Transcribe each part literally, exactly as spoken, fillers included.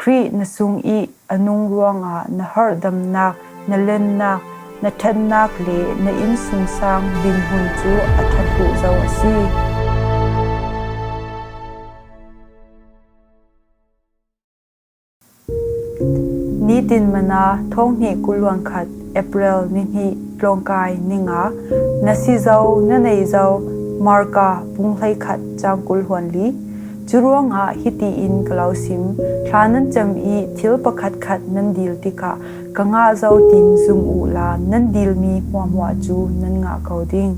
Khrih na sung i a nung ruangah na harhdamnak, na lennak, na ṭhatnak le na innsungsang dinhmun cu a ṭhat hlawh zo a si. Nitin Mana, thawng hnih kul hluan khat, April ni hnih, tlawngkai ni nga. Na si zo, na nei zo, Marka bung hleikhat cang kul hluan li. Curuangah hiti in ka lo sim: Thla nan cam i thil pakhatkhat nan dil tikah, ka ngah zo, tiin zum uhla, nan dilmi hmuahhmuah cu nan ngah ko ding.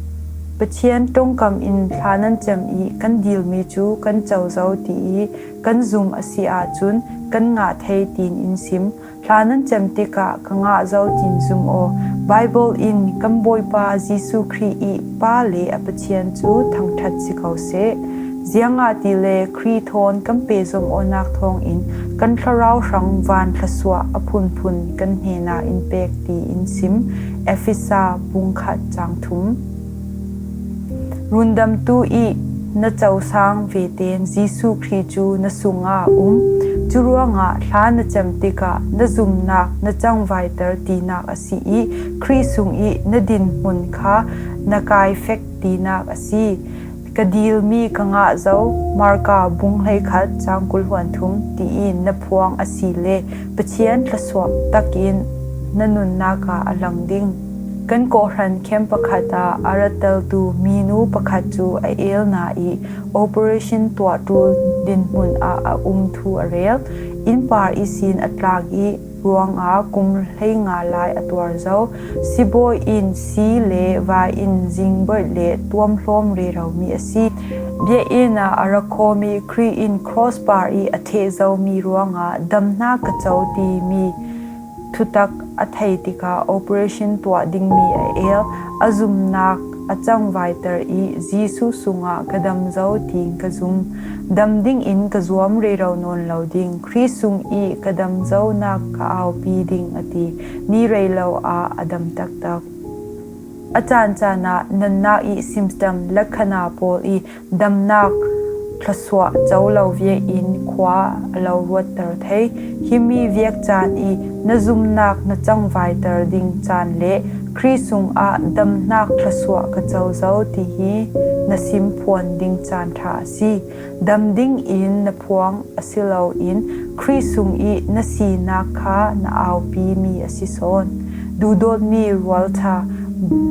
Pathian ṭongkam in thla nan cam i kan dilmi cu kan co zo, ti i kan zum a si ahcun kan ngah thei, tiin in sim. Thla nan cam tikah, ka ngah zo, tiin zum aw. Baibal in kan Bawipa Jesuh Khrih i Pa le a Pathian cu thangṭhat si ko seh. Ziangahtile Khrih thawn kan pehzom awknak thawngin kan thlarau hrang van thluasuah a phunphun kan hnenah in pek, tiin sim. Efesa bung khat cang thum. Rundamtu i na cosang veten Jesuh Khrih cu na sungah a um. Curuangah thla na cam tikah na zumnak na cangvaiter tinak a si i Khrih sung i na dinhmun kha na kaifek tinak a si. Ka dilmi ka ngah zo, Marka bung hleikhat cang kul hluan thum, tiin na phuang a si le Pathian thluasuah takin na nunnak ah a lang ding. Kan kawhhran camp pakhat ah a rat teltu minu pakhat cu a el hna i operation tuah ṭul dinhmun ah a um thu a rel. Innpar ihsin a tlak i ruangah kum hleinga lai a tuar zo. Sibawi in si le vai in zingboih le tuamhlawm reromi a si. Biakinn ah a ra khawm i Khrih in cross par i a theh zomi ruangah damnak ka co timi thutak a thei tikah operation tuah dingmi a el. A zumnak a cangvaiter i Jesuh sungah ka dam zo, tiin ka zum. Dam dingin ka zuam rero nawn lo ding, Khrih sung i ka dam zonak ka aupi ding, a ti. Ni rei lo ah a dam taktak. A caan caan ah natnak i symptom, lakhana pawl i damnak thluasuah co lo viain khua a lo ruatter thei. Himi viak caan i na zumnak na cangvaiter ding caan le Khrih sungah damnak thluasuah ka co zo, ti hi na simphuan ding caan ṭha a si. Dam dingin na phuang a si loin Khrih sung i na sinak kha na aupimi a si sawn. Duhdawtmi rualṭha,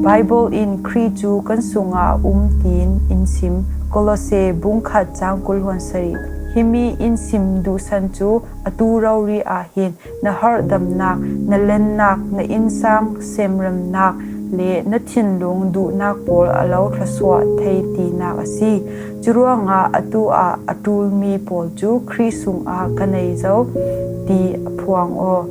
Baibal in Khrih cu kan sungah a um, tiin in sim. Kolose bung khat cang kul hluan sarih. Himi in sim duhsan cu atu rori ah hin na harhdamnak, na lennak, na innsang semremnak le na thinlung duhnak pawl a lo thluasuah thei tinak a si. Curuangah atu ah a ṭulmi pawl cu Khrih sungah ka nei zo, ti a phuang aw.